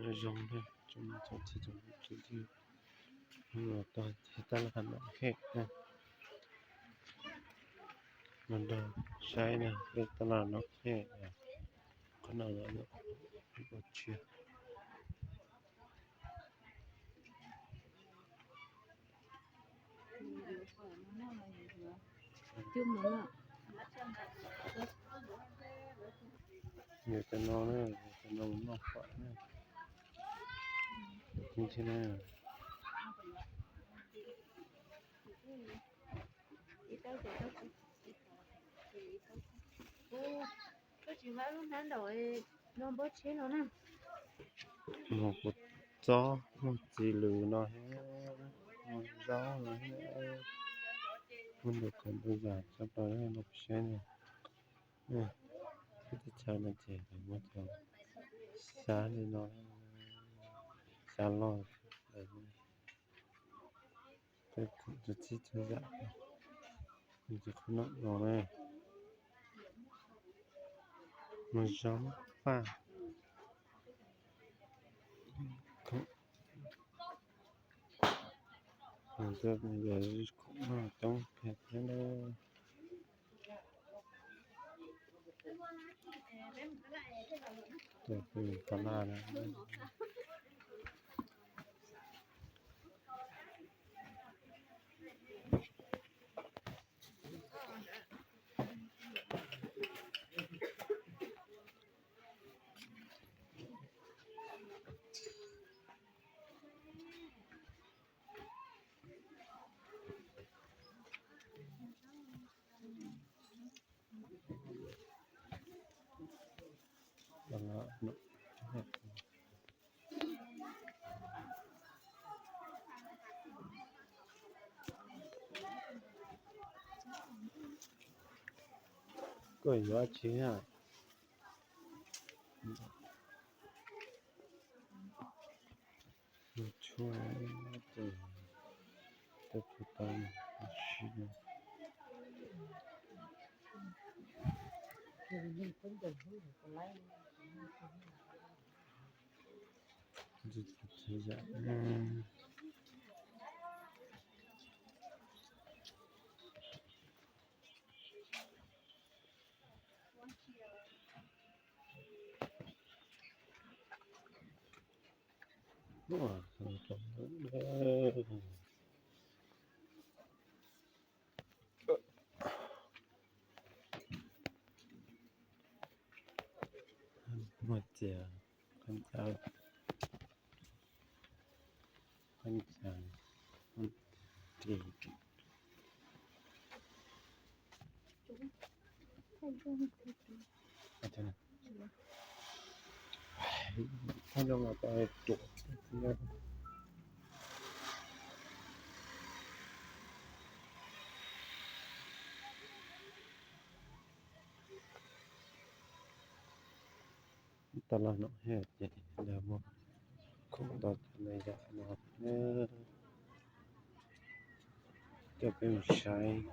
Zoo na, tsoom niam tsoom txiv tsoom kwv tij, los txog ces tab laj no hem na, los nrog saib na, peb tab laj no hem, qhov no los ua tsiaj. Yog cov no na, cov no noj fawm na. Thiab na, muag kua txob, muag txiv lws no thiab, muag zaub no thiab, muaj ntau tsav ntau yam tshaj plaws no saib na. Peb teb chaws no ces muaj cov xyab li no, xyab loj, txhua tsav txhua yam, qhov no no na, muag zaub paj, khoom noj coob kawg thiab na. Tab laj na. Koj yuav dab tsi na? Tshuaj, tau tau sib. Muaj txias, qhov ncauj, qhov ncauj, ris. Tab laj no ces lawv muag khoom ntau tsav ntau yam no na. Coj peb mus saib.